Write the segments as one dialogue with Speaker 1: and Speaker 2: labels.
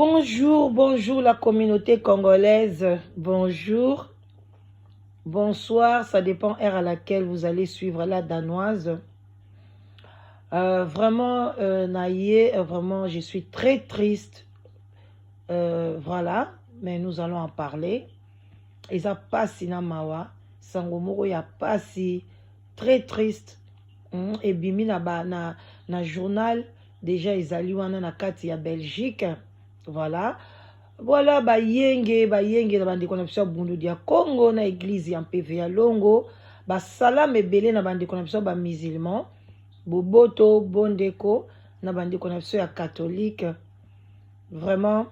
Speaker 1: Bonjour, bonjour la communauté congolaise. Bonjour. Bonsoir, ça dépend heure à laquelle vous allez suivre la Danoise. Vraiment, Naïe, vraiment, je suis très triste. Voilà, mais nous allons en parler. Eza pasi na mawa, sango moko ya pasi, très triste. Ebimi na, ba, na journal, déjà ezali wana na kati ya Belgique. Voilà, bayenge bayenge na bandeko na biso ya Bundu ya Congo, na église ya Mpeve ya Longo, basalama ebele na bandeko na biso ya bamusulman, boboto bondeko na bandeko na biso ya catholique. Vraiment,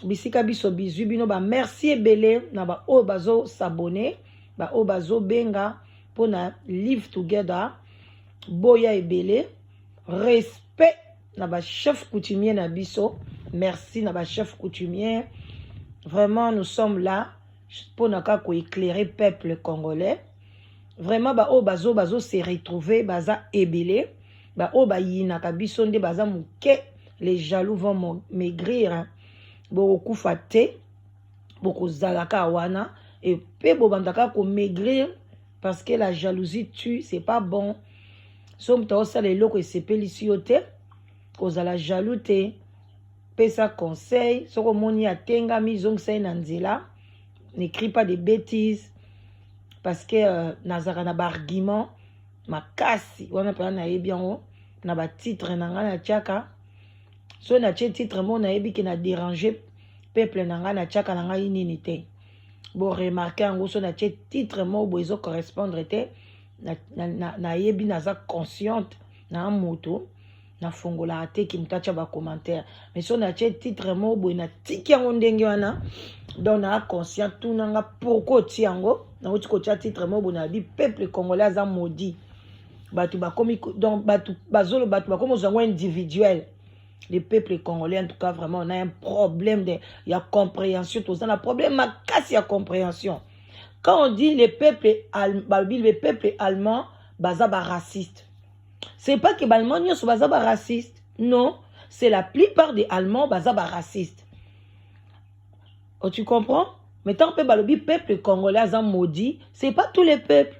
Speaker 1: bisika biso bizwi bino, bamerci ebele na baoyo bazos'abonner, baoyo bazobenga mpona Live Together. Boya ebele, respect na bachef coutumier na biso. Merci na bachef coutumier. Vraiment, nous sommes là mpona kaka koéclairer peuple congolais. Vraiment, baoyo bazo se retrouver baza ebele, baoyo bayinaka biso nde baza moke. Les jaloux vont maigrir. Bokokufa te, bokozalaka wana epe bobandaka komaigrir, parce que la jalousie tue, c'est pas bon. So moto aosala eloko esepelisi yo te, kozala jaloux te, pesa conseil. Soki omoni atengami, zongisa ye na nzela. N'écris pas des bêtises, parce que nazalaka na baargument makasi wana mpenza, nayebi yango na batitre na ngai natiaka. So natie titre moko, nayebi ke na déranger peuple na ngai, natiaka na ngai nini te. Boremarquer yango, so natie titre moko boye ezocorrespondre te, nayebi, naza consciente na moto, nafungolaka te ki moto atya bacommentaire. Mais so natie titre moko boye, natiki yango ndenge wana, donc naa conscient. Tunanga pourquoi otia yango. Nauti kotia titre moko boye, nalobi peuple congolais aza maudit. Bato bakomi, donc bato bazolo, bato bakomi ozwa yango individuel. Le peuple congolais, en tout cas, vraiment, on a un problème de ya compréhension. Toza na problème makasi ya compréhension. Quand on dit le peuple, balobi le peuple allemand baza baraciste, c'est pas que baallemand nyonso baza baraciste. Non, c'est la plupart des Allemands baza baraciste. Oh, tu comprends? Mais tant mpe balobi peuple congolais aza maudit, c'est pas tous les peuples.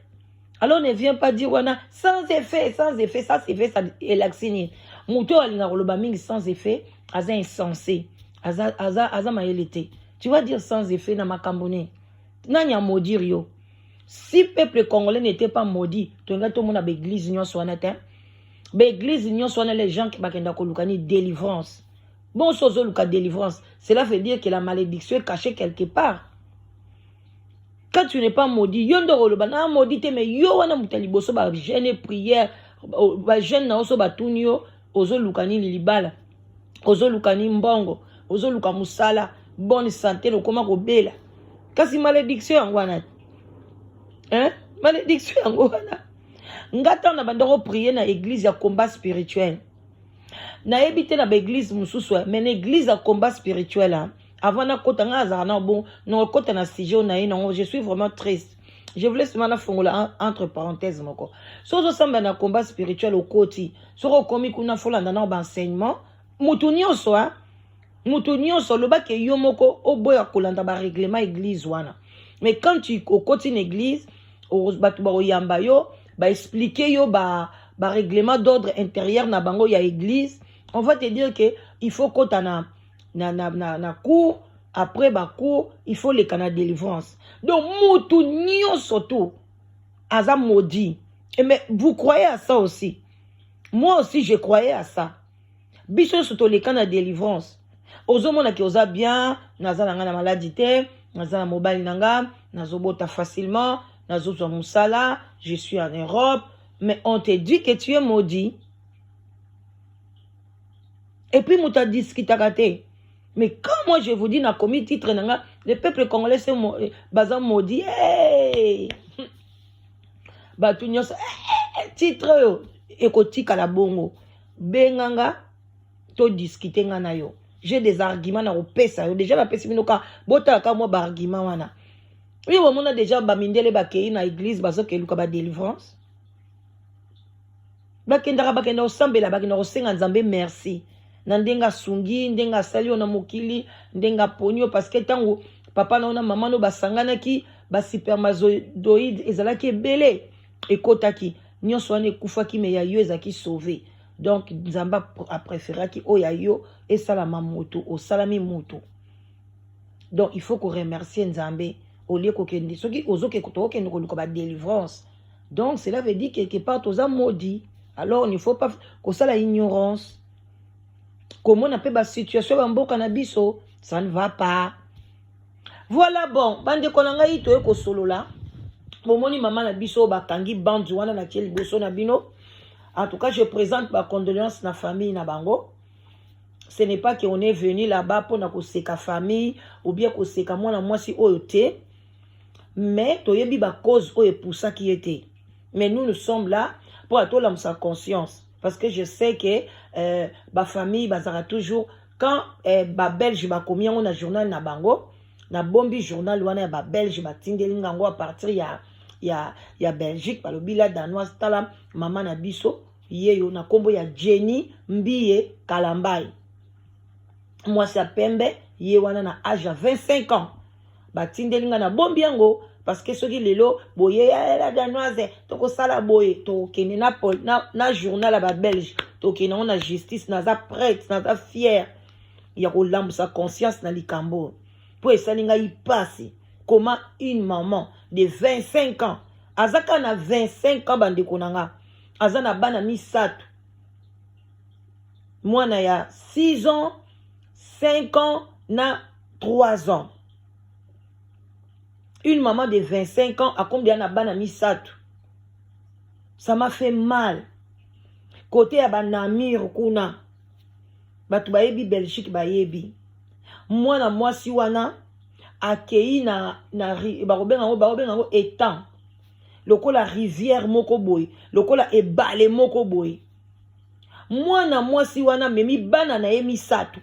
Speaker 1: Alors ne viens pas dire wana sans effet, sans effet. Ça c'est fait, ça elakisi nini? Moto oyo alingaka koloba mingi sans effet aza insensé, aza mayele te. Tu vas dire sans effet na makambo nini? Nani amaudire yo? Si peuple congolais n'était pas maudit, tolingai tomona baeglise nyonso wana te. Baeglise nyonso wana, les gens bakenda koluka ni délivrance. Bon, so ozoluka délivrance, cela veut dire que la malédiction est cachée quelque part. Quand tu n'es pas maudit, yo nde okoloba na maudit te. Mais yo wana moto ya liboso, bajeûne, prière, bajeûne na yo, so batuni yo ozoluka nini? Libala, ozoluka ni mbongo, ozoluka mosala, bonne santé, lokoma kobela. Kasi malédiction yango wana, hein? Malédiction yango wana. Nga ntango na banda koprier na église ya Combat Spirituel, nayebi te na baeglise mosusu, mais na église ya Combat Spirituel, avant nakota, nga azalaka na bon, nakota na sujet oyo na ye nango. Je suis vraiment triste. Je voulais seulement nafongola entre parenthèse moko. So ozosamba na Combat Spirituel, okoti, soki okomi kuna, folanda na baenseignement. Motu nyonso, motu nyonso olobaki yo moko oboya kolanda barèglement église wana. Mais quand tu okoti na église, bato bakoyamba yo, baexpliquer yo barèglement d'ordre intérieur na bango ya église. On va te dire que il faut kota na cours, après bacours il faut leka na délivrance. Donc mutu nyonso tu aza maudit. Et mais vous croyez à ça aussi? Moi aussi, je croyais à ça. Biso nyonso toleka na délivrance. Ozomonaki oza bien, naza na ngai na maladi te, naza na mobali na nga, nazobota facilement, nazozwa mosala, je suis en Europe, mais on te dit que tu es maudit. Et puis moto adiskutaka te. Mais quand moi je vous dis, nakomi titre na nga le peuple congolais se baza maudit, hey! Bato nyonso, hey! Titre oyo ekotikala bongo. Benganga, todiscuter nga na yo. J'ai des arguments na kopesa yo. Déjà napesi bino ka, botalaka mwa baargument wana. Oyo bomona déjà, bamindele bakei na église, bazokeluka badélivrance, bakendaka, bakenda kosambela, bakenda kosenga Nzambe merci. Na ndenge asungi, ndenge asali yo na mokili, ndenge aponi yo, parce que ntango papa na yo na mama no basanganaki, baspermatozoïde ezalaki ebele, ekotaki nyonso wana ekufaki, mais ya yo ezalaki sauvé. Donc Nzambe apréféraki oyo ya yo esalama moto, osalami moto. Donc il faut koremercier Nzambe olie kokende. Soki ozoke, tokokende koluka badélivrance. Donc cela veut dire quelque part toza maudit. Alors il ne faut pas kosala ignorance, komona mpe basituation ya bamboka na biso, ça ne va pas. Voilà. Bon, bandeko na ngai, toye kosolola. Bomoni mama na biso bakangi bandi wana na tie liboso na bino. En tout cas, je présente bacondoléance na famille na bango. Ce n'est pas qu'on est venu là-bas mpona koseka famille ou bien koseka mwana mwasi oyo te, mais toyebi bacause oyo epusaki ye te. Mais nous, nous sommes là mpo atolamusa conscience, parce que je sais que bafamille bazalaka toujours quand babelge bakomi yango na journal na bango. Nabombi journal wana ya babelge, batindeli ngango à partir ya Belgique. Balobi la Danoise, tala mama na biso yeyo na nkombo ya Jenny Mbiye Kalambai, mwasi ya pembe, ye wana na age ya 25 ans. Batindeli nga, nabombi yango, parce que soki lelo boye la Danoise tokosala boye, tokokende na journal ya babelge, tokende yango na justice. Naza prête, naza fière ya kolambusa conscience na likambo, mpo esali ngai mpasi. Comment une maman de 25 ans, aza kaka na 25 ans, bandeko na nga, aza na bana misato, mwana ya 6 ans, 5 ans na 3 ans? Une maman de 25 ans akomi na bana misato, ça m'a fait mal. Côté ya banamir kuna, bato bayebi Belgique, bayebi mwana mwasi wana akei na bakobenga yango étang, lokola rivière moko boye, lokola ebale moko boye. Mwana mwasi wana amemi bana na ye misato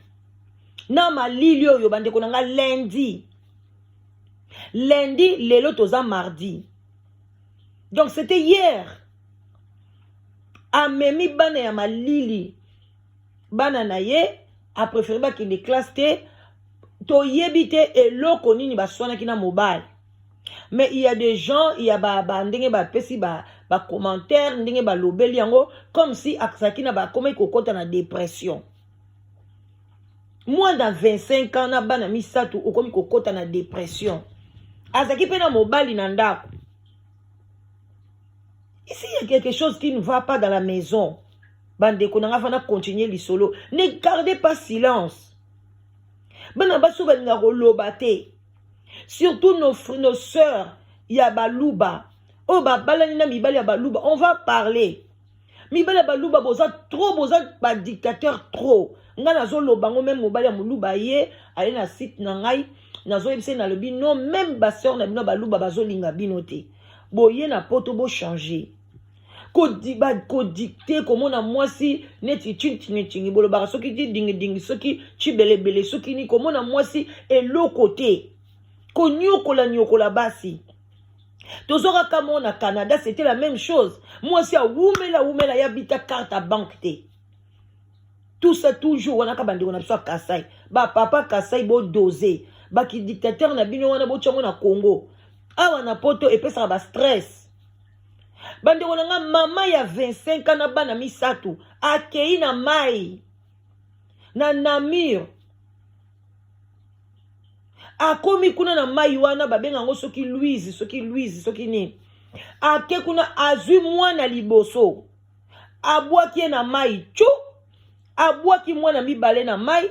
Speaker 1: na malili oyo, bandeko na nga. Lundi, lundi, lelo toza mardi, donc c'était hier. Amemi bana ya malili, bana na ye apréféré bakende classe te. Toyebi te eloko nini baswanaki na mobali, mais il y a des gens, il y a ba ndenge bapesi bacommentaire, ba ndenge balobeli yango comme si azalaki na bakomaki kokɔta na dépression. Mwana 25 ans na bana misato, okomi kokɔta na dépression? Azalaki mpe na mobali na ndako. Ici, il y a quelque chose qui ne va pas dans la maison. Bandeko na nga, fana continuer lisolo, ne gardez pas silence. Bana basi oyo balingaka koloba te, surtout nos sœurs ya baluba oyo babalani na mibali ya baluba, on va parler. Mibali ya baluba boza trop, boza badictateur trop. Ngai nazoloba ngo, même mobali ya moluba ye aye na site na ngai, nazoyebisa ye, nalobi non, même basœur na bino baluba bazolinga bino te. Boye na poto, bochange kodicter, komona mwasi neti tintingitingi, bolobaka soki ti dingidingi, soki cibelebele, soki nini, komona mwasi eloko te, konyokola nyokola basi. Tozokaka mo na Canada, c'était la même chose. Mwasi awumela awumela, ya bita carte ya banque te, tout ça toujours wana. Ka bandeko na biso ya Kasai, bapapa Kasai, bodose bakidictateur na bino wana, botyango na Congo. Awa na poto epesaka bastress. Bandeko na nga, mama ya 25 ans na bana misato akei na mai na Namur. Akomi kuna na mai wana, babenga yango soki Louise, soki Louise, soki nini. Ake kuna, azwi mwana liboso, abwaki ye na mai cu, abwaki mwana mibale na mai,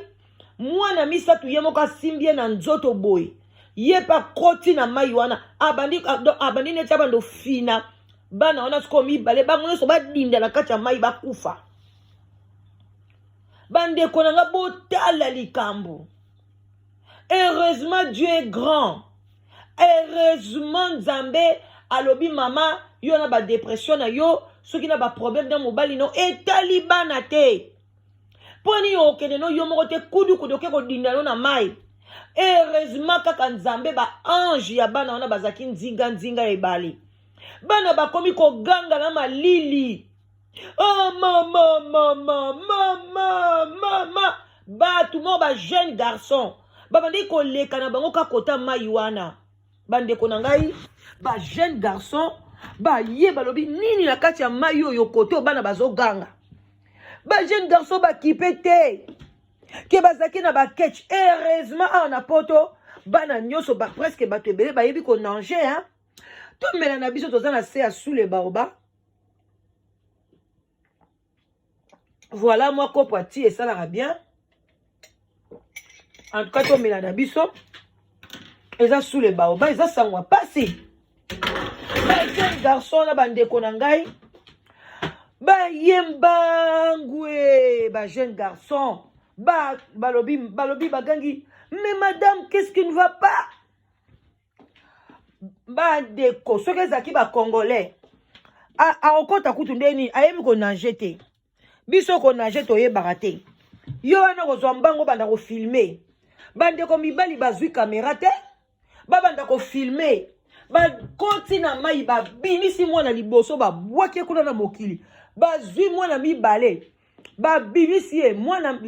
Speaker 1: mwana misato ye moko asimbi ye na nzoto boye, ye mpe akoti na mai wana, abandi, abandi neti abandi ofina bana wana. Sikoyo mibale, bango nyonso badinda na kati ya mai, bakufa. Bandeko na nga, botala likambo. Heureusement, Dieu est grand. Heureusement, Nzambe alobi: mama, yo na badépression na yo, soki na baproblème na mobali no, etali bana te. Mpo nini okende no yo moko te kudukudu, oke kodinda no na mai? Heureusement kaka Nzambe, baange ya bana wana bazalaki nzinga nzinga ya ebale. Bana bakomi koganga na malili. Oh mama mama mama mama, bato moko ba jeune garçon babandaki koleka na bango kaka kota mai wana. Bandeko na ngai, ba jeune garçon baye balobi nini na kati ya mai oyo kote oyo bana bazoganga. Ba jeune garçon bakipe te ke bazalaki na baketch. Heureusement awa na poto bana nyonso ba, presque bato ebele bayebi konange hein? Tomela na biso toza na se ya sous le baoba. Voilà, mwa kopo ya ti esalaka bien. En tout cas tomela na biso, eza sous le baoba, eza sango ya pasi. Ba jeune garçon na bandeko na ngai baye mbangwe, ba jeune garçon ba balobi balobi bagangi, mais madame, qu'est-ce qui ne va pas? Bandeko, soki ezalaki bacongolais, akokɔta kutu ndeni ayebi konage te. Biso konage toyebaka te. Yo wana kozwa mbango banda kofilme. Bandeko mibali bazwi kamera te, babanda kofilme, bakoti na mai, babimisi mwana liboso, babwaki kuna na mokili, bazwi mwana mibale, babimisi ye, mwana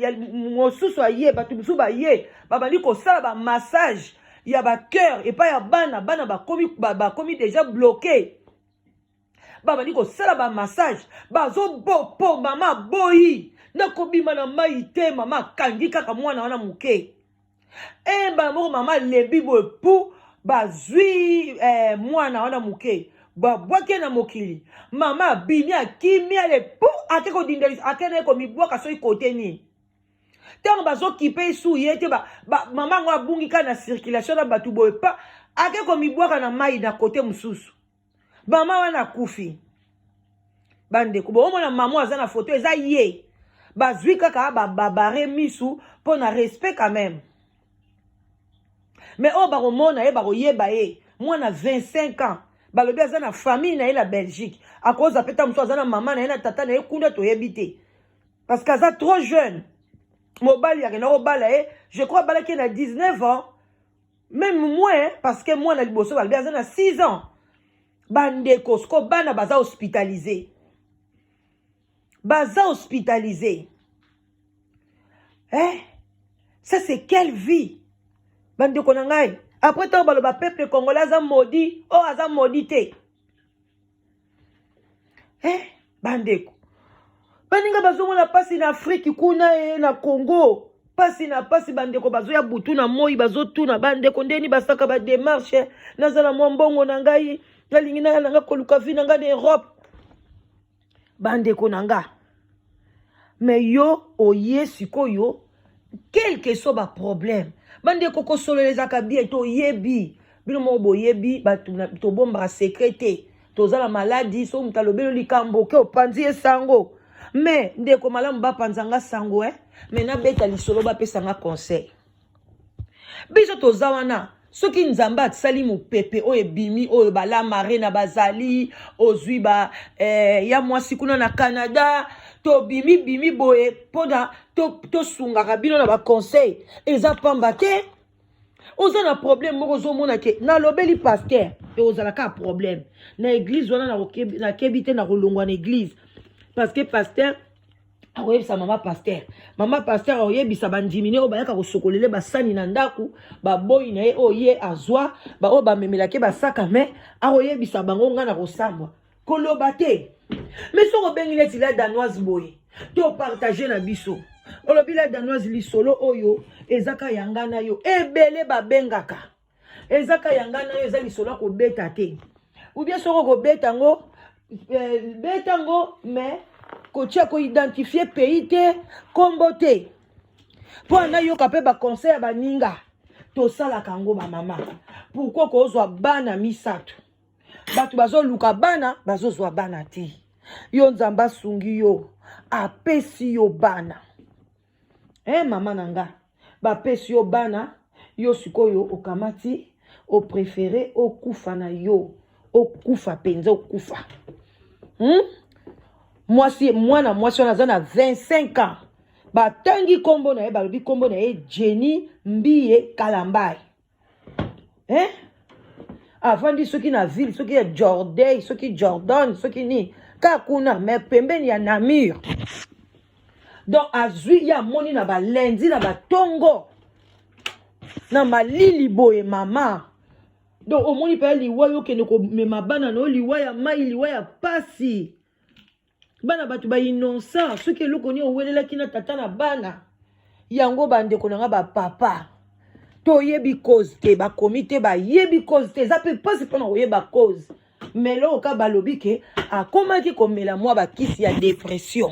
Speaker 1: mosusu aye, bato mosusu baye, babandi kosala bamassage ya bacœur epai ya bana. Bana bakomi, bakomi déjà bloqué, babandi kosala bamassage, bazobopo. Mama aboyi nakobima na mai te, mama akangi kaka mwana wana moke. E mbala moko mama alembi boye pu bazwi mwana wana moke, babwaki na mokili. Mama abimi, akimi, ale pu ake kodinda, ake na ye komibwaka soki kote nini. Ntango bazokipe esu ye te, mama yango abungi kaka na circulation na bato boye, pa ake komibwaka na mai na kote mosusu, mama wana akufi. Bandeko, boomona mama aza na foto, eza ye. Bazwi kaka babare misu mpo na respect quand même, mais oyo bakomona ye, bakoyeba ye. Mwana 25 ans, balobi aza na famille na ye na Belgique, akoza mpe ta mosusu aza na mama na ye na tata na ye kuna, toyebi te, parce que aza trop jeune. Mobali akenda kobala ye, je crois abalaki ye na 19 ans, même moins, parce que mwana liboso balobi aza na 6 ans. Bandeko, siko bana baza hospitalisé, baza hospitalisé. Eh, ça c'est quelle vie, bandeko na ngai? Après ntango baloba peuple congolais aza maudit, oyo aza maudit te. Eh, bandeko, baninga bazomona mpasi na Afrike kuna, e na Congo mpasi na mpasi. Bandeko bazoya butu na moi, bazotuna bandeko ndeni basaka badémarche. Naza na mwa mbongo na ngai, nalingi naya na nga koluka vie na ngai na Europe, bandeko na nga. Mais yo oye sikoyo, quel que soit baproblème, bandeko, kosolola ezalaka bien. Toyebi, bino moko boyebi, bato tobombaka secret te. Toza na maladi, so moto alobeli likambo ke opanzi ye sango. Mais ndeko, malamu bapanza nga sango, eh? Mais nabeta lisolo, bapesa nga conseil. Biso toza wana, soki Nzambe asali mopepe oyo ebimi, oyo balamare na bazali ozwi ba ya mwasi kuna na Canada, tobimi bimi boye mpona tosungaka to bino na baconseil. Eza pamba te. Oza na problème moko, ozomona ke nalobeli pasteur, ekozala kaka problème na église wana, nakebi te, nakolongwa na église, parce que pasteur akoyebisa mama pasteur, mama pasteur akoyebisa bandimi oyo bayaka kosokolele basani na ndako, baboyi na ye oyo ye azwa, baoyo bamemelaki basaka me akoyebisa bango. Ngai na kosambwa koloba te, mais soki obengi neti La Danoise boye, to partage na biso, olobi: "La Danoise, lisolo oyo ezaka ya ngai na yo." Ebele babengaka, ezaka ya ngai na yo, eza lisolo ya kobeta te. Ou bien soki okobeta yango, beta yango, mais kotia koidentifie pays te, nkombo te, mpo anayoka mpe baconseil ya baninga. Tosalaka yango. Bamama, pourquoi kozwa bana misato? Bato bazoluka bana, bazozwa bana te. Yo, Nzambe asungi yo, apesi yo bana. Mama na nga, bapesi yo bana, yo sikoyo okamati, opréféré okufa na yo, okufa mpenza, okufa, Mwasi, mwana mwasi wana aza na 25 ans. Batangi nkombo na ye, balobi nkombo na ye Jenny Mbiye Kalambai, eh? Avandi soki na ville soki ya Jordan, soki Jordan, soki nini. Kaka kuna mais pembeni ya Namur. Donc azwi ye amoni na balendi na batongo na malili boye mama. Donc omoni mpenza liwa yo okende komema bana na yo, liwa ya mai, liwa ya pasi. Bana bato ba innocent, soki eloko nini owelelaki na tata na bana yango. Bandeko na nga bapapa, toyebi cause te, bakomi te, bayebi cause te. Eza mpe mpasi mpona koyeba cause, mais eloko kaka balobi ke akomaki komela mwa bakisi ya dépression.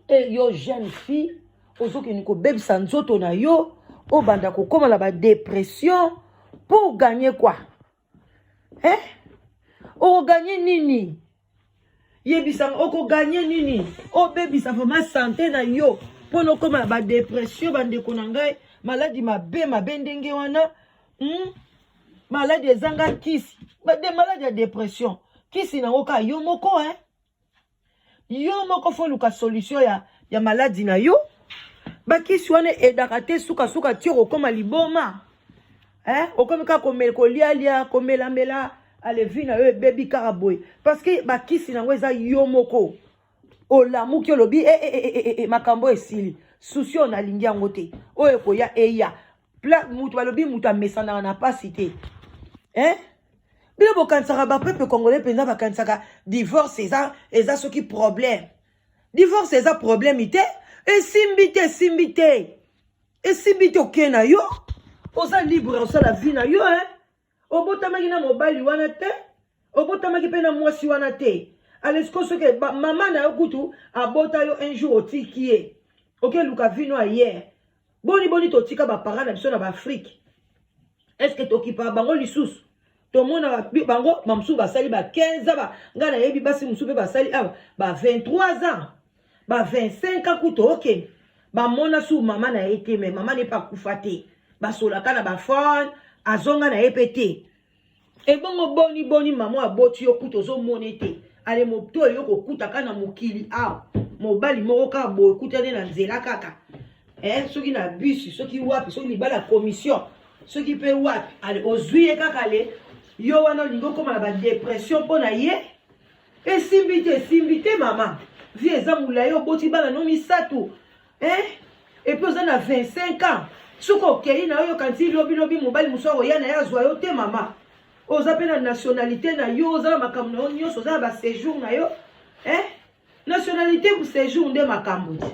Speaker 1: E yo jeune fille, ozokende kobebisa nzoto na yo, obanda kokóma na badépression mpo ogagner quoi, eh? Okogagner nini? Yebisanga, okogagner nini? Obebisa vraiment santé na yo mpona okóma na badépression. Bandeko na ngai, maladi mabe mabe ndenge wana? Maladi ezanga kisi, maladi ya dépression, kisi nango kaka yo moko, eh? Yo moko faut luka solution ya maladi na yo. Bakisi wana edaka te, sukasuka ti okokóma liboma, eh? Okomi kaka komela, kolialia, komelamela, allez, vie na yo ebebi kaka boye, parce que bakisi nango eza yo moko. Olamuki, olobi e, e, e, e, e, makambo esili, susi oyo nalingi yango te, oyo ekoya eya. Mutu balobi mutu amesanaka na pasi te, eh? Bino bokanisaka bapeuple congolais mpenza bakanisaka divorce eza soki problème. Divorce eza problème te. Esimbi te, esimbi te, esimbi te, oke na yo, oza libre, osala vie na yo, eh? Obotamaki na mobali wana te, obotamaki mpe na mwasi wana te. Alesko soki mama na yo kutu abota yo, un jour otiki ye, okeluka vino ayer. Boni boni totika baparent na biso na baAfrique? Est-ce tokipaka bango lisusu? Tomonaka bango bamosusu basali ba 15 ans. Ngai nayebi basi mosusu mpe basali awa ba 23 ans, ba 25 ans kutu, okende bamona su mama na ye te. Mais mama na ye mpe akufa te, basolaka na baphone, azonga na ye mpe te. Ebongo boni boni mama aboti yo kutu ozomona ete ale moto oyo kokutaka na mokili awa, mobali moko kaka boye, okutani na nzela kaka, eh, soki na bus, soki wapi, soki libala ya commission, soki mpe wapi, ale ozwi ye kaka le yo wana, olingi okóma na badépression mpo na ye. Esimbi te, esimbi te mama. Vie eza molai, oboti bana no misato, eh? Et puis oza na 25 ans. Soki okei na yo, yokanisi lobilobi mobali mosusu akoya na ye azwa yo te. Mama, oza mpe na nationalité na yo, oza na makambo na yo nyonso, oza na baséjour na yo, eh? Nationalité, séjour nde makambo te.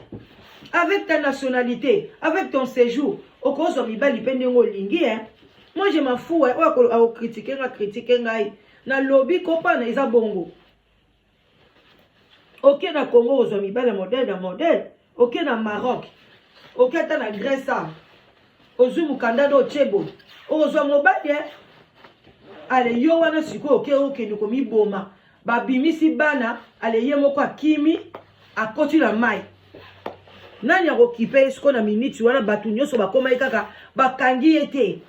Speaker 1: Avec ta nationalité, avec ton séjour, okozwa mibali mpe ndenge olingi, eh? Moi je m'en fous, eh? Oyo akocritiquer nga, critique ngai, nalobi kopana eza bongo. Oke na Congo, ozwa mibali ya modèle na modèle. Oke na Maroc, oke ata na Grèce awa, ozwi mokanda nde otie boye, okozwa mobali, eh? Ale yo wana sikoyo oke okende komiboma. Babimisi bana, ale ye moko akimi, akoti na mai. Nani akokipe ye sikoyo na miniti wana? Bato nyonso bakomaki kaka, bakangi ye te,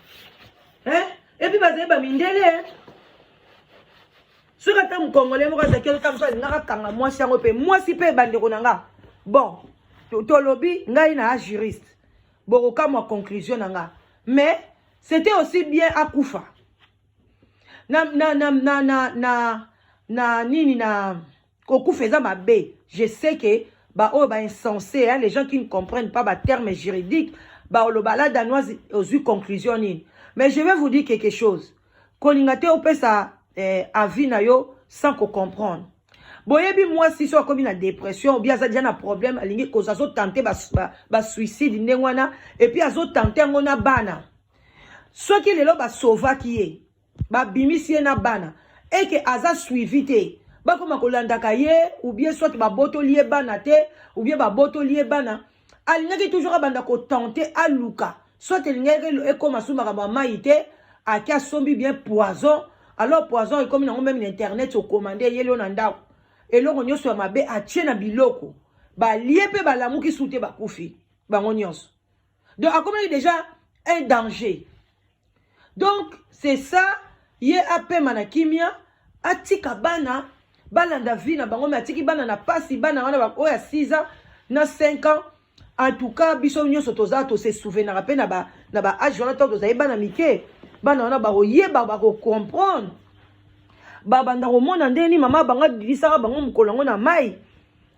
Speaker 1: eh? Et puis bazali bamindele, eh? Soki ata mokongole moko azalaki ata mosu alingaka kanga mwasi yango mpe mwasi mpe. Bandeko na nga, bon, tolobi ngai na juriste, bokokamwa conclusion na nga, mais c'était aussi bien akufa na nini na kokufa eza mabe. Je sais que baoyo bainsensé, hein, les gens qui ne comprennent pas baterme juridique, baoloba la Danoise ozwi conclusion nini. Mais je vais vous dire quelque chose: kolinga te opesa avis na yo sans kocomprendre. Boyebi, mwasi so akomi na dépression ou bien aza déjà na problème, alingi kozwa, azotenter basuicide ba ndenge wana, et puis azotenter yango na bana. Soki lelo basauvaki ye, babimisi ye na bana, eke aza suivi te, bakoma kolandaka ye, ou bien soit babotoli ye bana te, ou bien babotoli ye bana, alingaki toujours abanda kotenter, aluka soit elingaki ekóma su makambo ya mai te, ake asombi bien poison. Alors poison ekomi nango même na internet, okommander, eyeli yo na ndako. Eloko nyonso ya mabe atie na biloko, balie mpe balamuki su te, bakufi bango nyonso. Donc akomaki déjà un danger. Donc c'est ça, ye apema na kimia, atika bana balanda vie na bango. Mais atiki bana na pasi, bana wana oyo ya 6 ans na 5 ans. En tout cas, biso nyonso toza tose souvenaka mpe na baâge wana, ntango tozali bana mike. Bana wana bakoyeba, bakocomprendre. Babanda komona ndenge nini mama bango abimisaka bango mokolo yango na mai.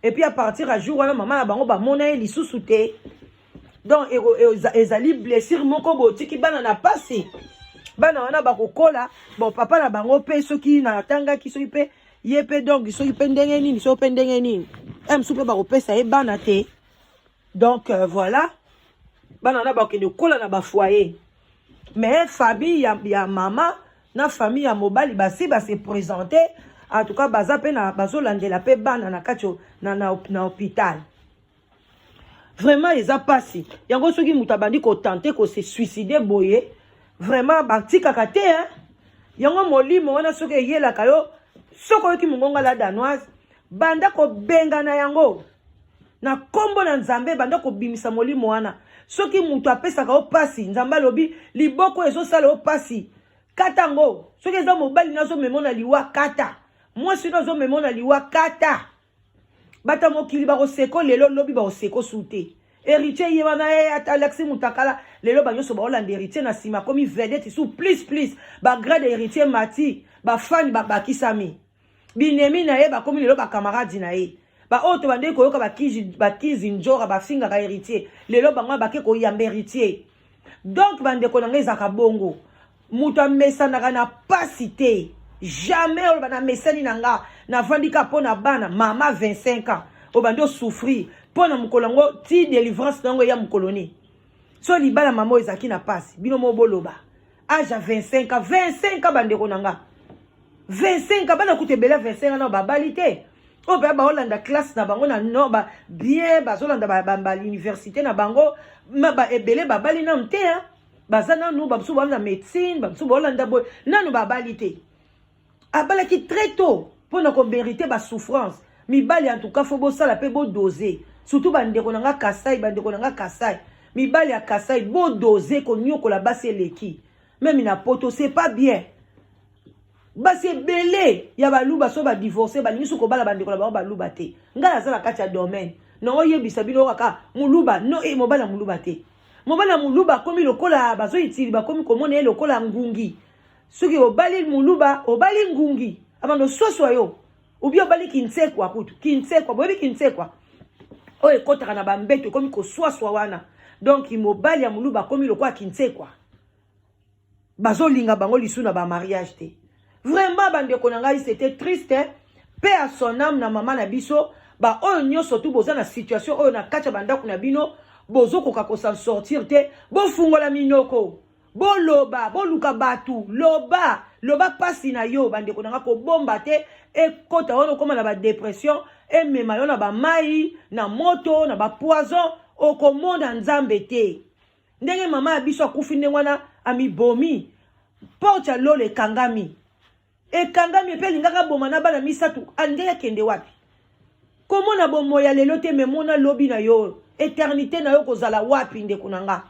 Speaker 1: Et puis à partir ya jour wana, mama na bango bamona ye lisusu te. Donc ezali blessure moko botiki bana na pasi. Bana wana bakokola bon, papa na bango mpe soki natangaki, soki mpe ye mpe, donc soki mpe ndenge nini, soki mpe ndenge nini, e mosusu mpe bakopesa ye bana te. Donc voilà, bana wana bakokende kokola na bafoyer. Mais famille ya mama na famille ya mobali basi base présente. En tout cas, baza mpe na bazolandela mpe bana na kati na hôpital. Vraiment eza mpasi yango. Soki moto abandi kotenter kose suicider boye, vraiment batikaka te, hein? Yango molimo wana, soki eyelaka yo, soki oyoki mongongo La Danoise, banda kobengana yango na nkombo na Nzambe. Banda kobimisa molimo wana. Soki moto apesaka yo mpasi, Nzambe alobi liboko ezosala yo mpasi, kata yango. Soki eza mobali nazomema na liwa, kata. Mwasi nazomema na liwa, kata. Bato mokili bakoseko lelo, lobi bakoseko su te. Héritier ye wana ye alakisi mutakala lelo, banyonso baolanda Héritier na nsima, akomi vedette su plus plus, bagrade Héritier mati, bafani babakisami, binemi na ye bakomi lelo bakamaradi na ye. Baoyo to bandeki koyoka bakizi njora bafingaka Héritier, lelo bango bake koyamba Héritier. Donc bandeko na ngai, ezalaka bongo. Moto amesanaka na pasi te, jamais. Oloba namesani na nga, navandi kaka mpo na bana. Mama 25 ans obandi osouffrir mpo na mokolo yango ti délivrance na yango eya mokolo nini? So libala mama oyo ezalaki na pasi, bino mo boloba âge ya 25 ans. 25 ans, bandeko na nga, 25 ans, bana kuta ebele 25 ans na babali te. Oyo mpe baolanda classe na bango na no ba bien, bazolanda bauniversité na bango, ebele babali nanu te. Baza nanu, bamosusu baolanda médecine, bamosusu baolanda boye, nanu babali te. Abalaki très tôt mpona komériter basouffrance. Mibali, en tout cas, faut bosala mpe bodose, surtout bandeko na nga Kasai, bandeko na nga Kasai, mibali ya Kasai, bodose. Konyokola basi eleki même na poto, c'est pas bien. Basi ebele ya Baluba so badivorce, balingi so kobala bandeko na bango Baluba te. Ngai naza na kati ya domaine nango, oyebisa bino kaka Moluba no e mobali ya Moluba te. Mobali ya Moluba akomi lokola bazoyitili, bakomi komona ye lokola ngungi. Soki obali Moluba, obali ngungi, abando oswaswa yo, obi obali kintsekwa. Kutu kintsekwa, boyebi kintsekwa oyo ekɔtaka na bambeto, ekomi koswaswa wana. Donc mobali ya Moluba akomi lokola kintsekwa, bazolinga bango lisu na bamariage te. Vraiment bandeko na ngai, c'était triste, mpe à son âme na mama na biso. Baoyo nyonso tu boza na situation oyo na kati ya bandako na bino, bozokoka kosan sortir te, bofungola minoko, boloba, boluka bato, loba, loba mpasi na yo. Bandeko na nga, kobomba te, ekota wana okóma na badépression, emema yo na bamai na moto na bapoison, okomona Nzambe te. Ndenge mama ya biso akufi ndenge wana, amibomi, porte ya lolo ekangami, ekangami. Mpe alingaka boma na bana misato, ndenge akende wapi? Komona bomoi ya lelo te, memona lobi na yo, éternité na yo kozala wapi? Ndeko na nga,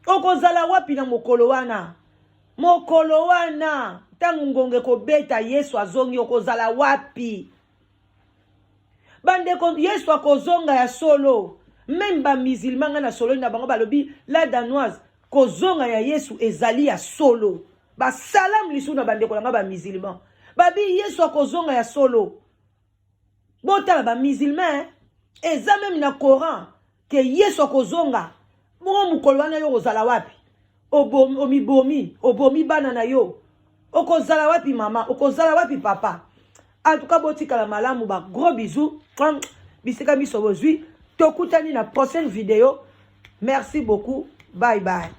Speaker 1: okozala wapi na mokolo wana? Mokolo wana, ntango ngonga ekobeta, Yesu azongi, okozala wapi? Bandeko, Yesu akozonga ya solo. Même bamusulman, ngai na sololi na bango, balobi: "La Danoise, kozonga ya Yesu ezali ya solo." Basalamu lisusu na bandeko na ngai bamusulman, babi Yesu akozonga ya solo. Botala bamusulman, eza même na Coran ke Yesu akozonga. Bongo mokolo wana yo okozala wapi? Omibomi, obomi bana na yo, okozala wapi mama? Okozala wapi papa? En tout cas, botikala malamu. Ba gros bisous bisika miso bozwi. Tokutani na prochaine vidéo. Merci beaucoup, bye bye.